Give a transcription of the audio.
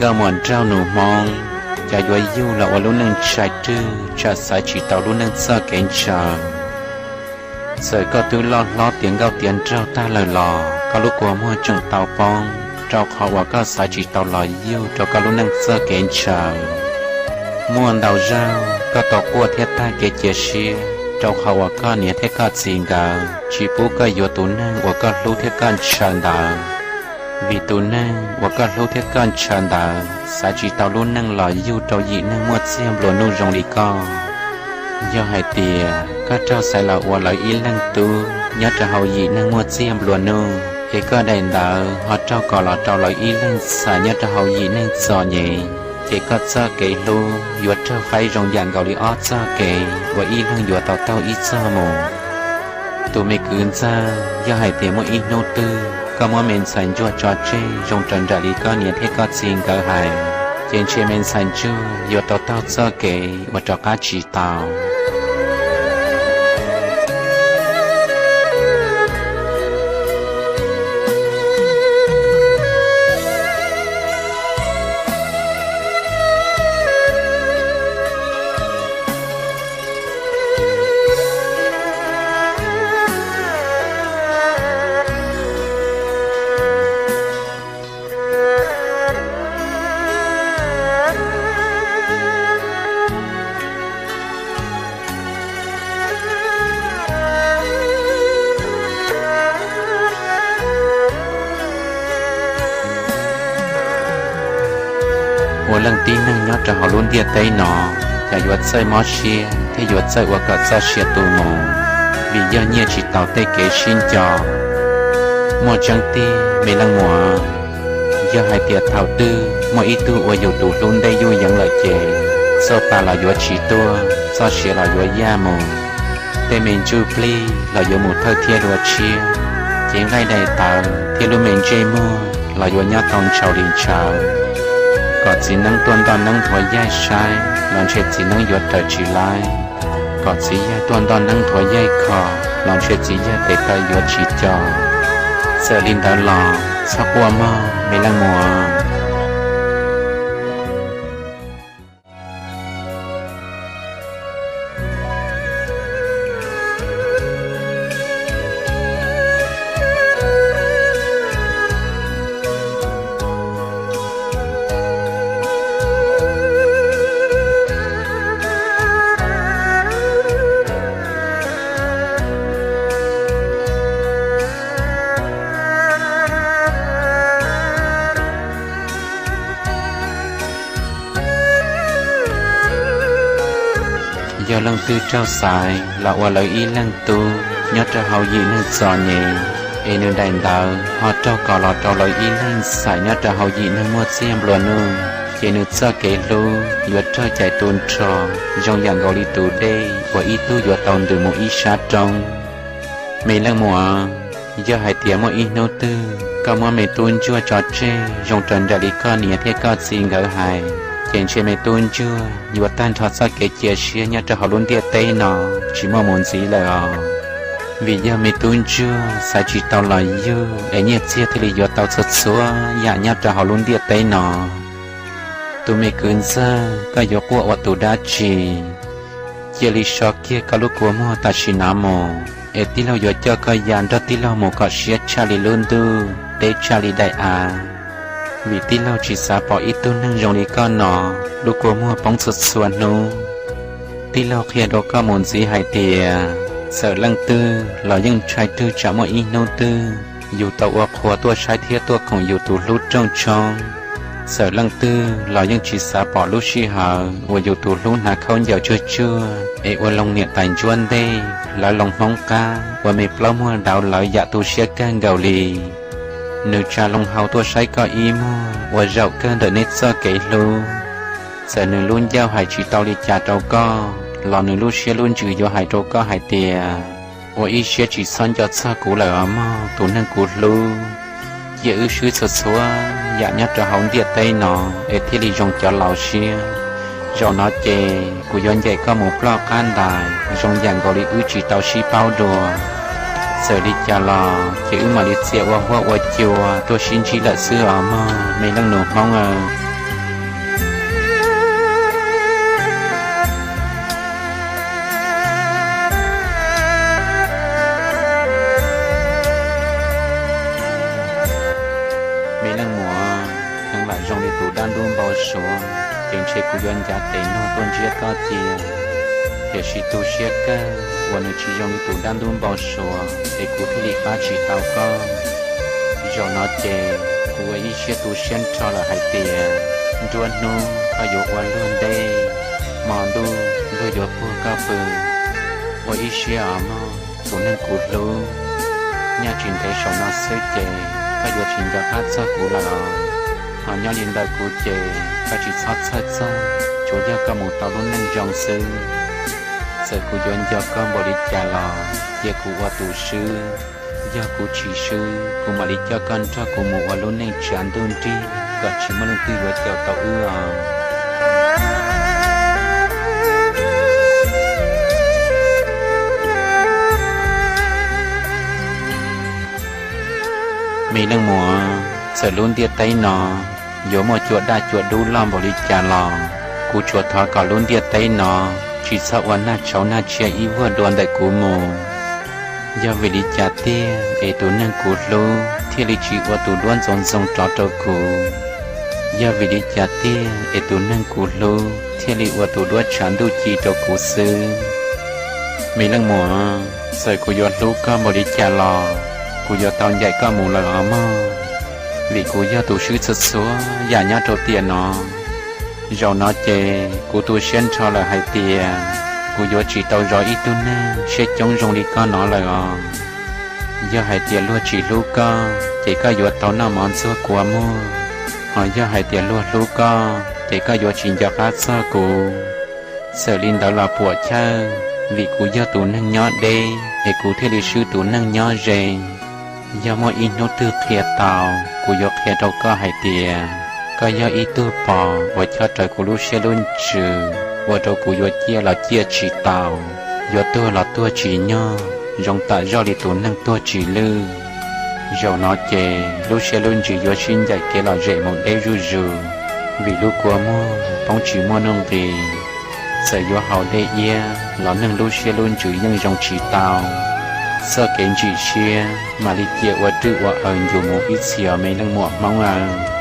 Nkauj muam nraug nus Hmoob, cov yuav yug los ua lub neej ntshai rwg tsam xaiv tsis tau lub neej txoj kev ntshaw. Txawm koj twb loj hlob tiav nkauj tiav nraug tag lawm los koj lub kua muag tseem tau poob, rau qhov uas koj xaiv tsis tau los yug rau koj lub neej txoj kev ntshaw. Muaj ntau zaug koj tau quaj thiab tag kev cia siab, rau qhov uas koj niam thiab koj txiv nkawd tsis pub koj yuav tus neeg uas koj hlub thiab koj ntshaw ntawd. Vim tus neeg uas koj hlub thiab koj ntshaw ntawd xaiv tsis tau lub neej los yug rau yim neeg muaj txiag nplua nuj zoo li koj. Yog hais tias koj raug xaiv los ua lawv ib leeg tub nyob rau hauv yim neeg muaj txiag nplua nuj, ces koj daim ntawd ho raug kos los rau lawv ib leeg ntxhais nyob rau hauv yim neeg txom nyem, ces koj txoj kev hlub yuav raug faib zoo yam nkaus li ob txoj kev uas ib leeg yuav tau taug ib txoj mus. Tus me kwv ntxawg, yog hais tias muaj ib hnub twg koj muab me ntxhais ntsuag tso tseg zoo raws nraim li koj niam thiab koj txiv nkawd hais, ces ntshe me ntxhais ntsuag yuav tau taug txoj kev uas rov qab tsis tau. Ua leej tib neeg nyob rau hauv lub ntiaj teb no, cas yuav txawj mob siab thiab yuav txawj ua kom txoj sia tu mus, vim yog nyiaj tsis taus tej kev sib nco. Muaj tseeb tiag me leej muam, yog hais tias thaum twg muaj ib tug ua yus tus hlub ntej yuj yeev lawm ces, txoj pa los yuav tsis tuaj, txoj sia los yuav yaj mus, tej me ntsuj plig los yuav mus thawj thiab dua tshiab, cev nqaij daim tawv thiab lub me ntsej muag los yuav nyob tau ntshaus li ntshaus. Kom txiv neeb tuaj ntoj neeb nthuav yaig saib los ntshe txiv neeb yuav raws tsis laib. Kom txiv yawg tuaj ntoj neeb nthuav yaig kho los ntshe txiv yawg tes taw yuav tsis co. Txawm li ntawd los txhob quaj mog me leej muam. Yog leej twg raug xaiv los ua lawv ib leeg tub nyob rau hauv yim neeg txom nyem, es nws daim ntawv ho raug kos los rau lawv ib leeg ntxhais nyob rau hauv yim neeg muaj txiag nplua nuj, ces nws txoj kev hlub yuav raug cais tu nrho zoo yam nkaus li tus dej uas ib tug yuav tau ntws mus ib sab roob. Me leej muam, yog hais tias muaj ib hnub twg koj muab me tub ntsuag tso tseg zoo raws nraim li koj niam thiab koj txiv nkawd hais, ces ntshe me tub ntsuag yuav tag nrho txoj kev cia siab nyob rau hauv lub ntiaj teb no tsis muaj mus ntxiv lawm os. Vim yog me tub ntsuag xaiv tsis tau los yug es nyiaj txiag thiaj li yuav tau txhua txhua yam nyob rau hauv lub ntiaj teb no. Tus me kwv ntxawg, koj yuav quaj ua tus dab tsi? Cia li so kiag koj lub kua muag tam sim no mus, es tij laug yuav coj koj ya nrog tij laug mus kom siab tshaj li lub ntuj, deb tshaj li daim av. Vim tij laug tsis xav pom ib tug neeg zoo li koj no lub kua muag poob txhua txhua hnub. Tij laug qhia rau koj mus ntxiv hais tias, txawm leej twg los yeej ntshai twg tsam muaj ib hnub twg yus tau ua qhua tuaj saib thiab tuaj koom yus tus hlub rooj tshoob. Txawm leej twg los yeej tsis xav pom lub sij hawm uas yus tus hlub hnav khaub ncaws tsuag tsuag es ua loo niam tais ntsuab ntej, lawv loo hmoob qab ua me plaub muag dauv lawv yam tu siab kawg nkaus li. Nws tsa loo hau tuaj saib koj ib muag ua zaum kawg ntawm neb txoj kev hlub. Txawm nws lub ncauj hais tsis tau li cas rau koj los nws lub siab lub ntsws yuav hais rau koj hais tias, ua ib siab tsis txhob nco txog kuv lawm os mog tus neeg kuv hlub. Cia wb swb txhua txhua yam nyob rau hauv ntiaj teb no es thiaj li zoo cov laus siab. Zaum no ces kuv yuav ncaim koj mus ploj qab ntais zoo yam nkaus li wb tsis tau sib paub dua. Txawm li cas los ces wb mam li txia ua huab ua cua tuaj sib ntsib lawm xwb os mog me leej nus hmoob aw. ces ntshe kuv yuav ncav tes nug tuaj ntsiab koj cia. Tiam sis tu siab kawg uas nws tsis zoo li tus dab ntub npau suav es kuv thiaj li pab tsis tau koj. Zaum no ces kuv ua ib siab tu siab nrho lawm hais tias nruab hnub koj yuav ua luag ntej, hmo ntuj luag yuav puag koj pw. Ua ib siab os mog tus neeg kuv hlub, nyob tsis ntev saum no xwb ces koj yuav tsis nco qab txog kuv lawm os. Ho nyob li ntawm kuv ces koj tsis txhob txhawj txog, tsuav yog koj mus tau lub neej zoo xwb. Txawm kuv yuav nco koj npaum li cas los cia kuv ua tus swb. Yog kuv tsis swb, kuv mam li coj koj nrog kuv mus ua lub neej tsav ntuj nrig kom tsis muaj leej twg yuav caum tau wb os. Me leej muam, txawm lub ntiaj teb no yuav muaj cua daj cua dub loj npaum li cas los, kuv tsuas thov kom lub ntiaj teb no tsis txhob ua nag tshauv nag tshiab ib vuag dua ntawm kuv mus. Yog vim li cas tiag es tus neeg kuv hlub thiaj li tsis ua tus duab ntxoov ntxoo rov rau kuv? Yog vim li cas tiag es tus neeg kuv hlub thiaj li ua tus duab tshav ntuj ci rau kuv xwb? Me leej muam, txawm kuv yuav hlub koj npaum li cas los kuv yuav tau ncaim koj mus lawm os mog, vim kuv yog tus swb txhua txhua yam nyob rau tiam no. Zaum no ces kuv tu siab nrho lawm hais tias kuv yuav tsis tau zov ib tug neeg siab coob zoo li koj no lawm os. Yog hais tias luag tsis hlub koj ces koj yuav tau noj mov ntxuag kua muag, ho yog hais tias luag hlub koj ces koj yuav tsis nco qab txog kuv. Txawm li ntawd los puam chawj, vim kuv yog tus neeg nyob deb es kuv thiaj li swb tus neeg nyob ze. Yog muaj ib hnub twg qhia tau, kuv yuav qhia rau koj hais tias koj yog ib tug pos uas chob rawv kuv lub siab lub ntsws, ua rau kuv yuav ciaj los ciaj tsis tau, yuav tuag los tuag tsis nyog, zoo tam zoj li tus neeg tuag tsis lwj. Zaum no ces lub siab lub ntsws yuav sib ncaim kev lom zem mus deb zuj zus, vim lub kua muag poob tsis muaj nuj nqis. Txawm yuav haus dej iab los neeg lub siab lub ntsws yeej zoo tsis tau. Txoj kev ntsim siab mam li cia ua rwj ua aws ncuv mus ib txhis os me leej muam Hmoob aw.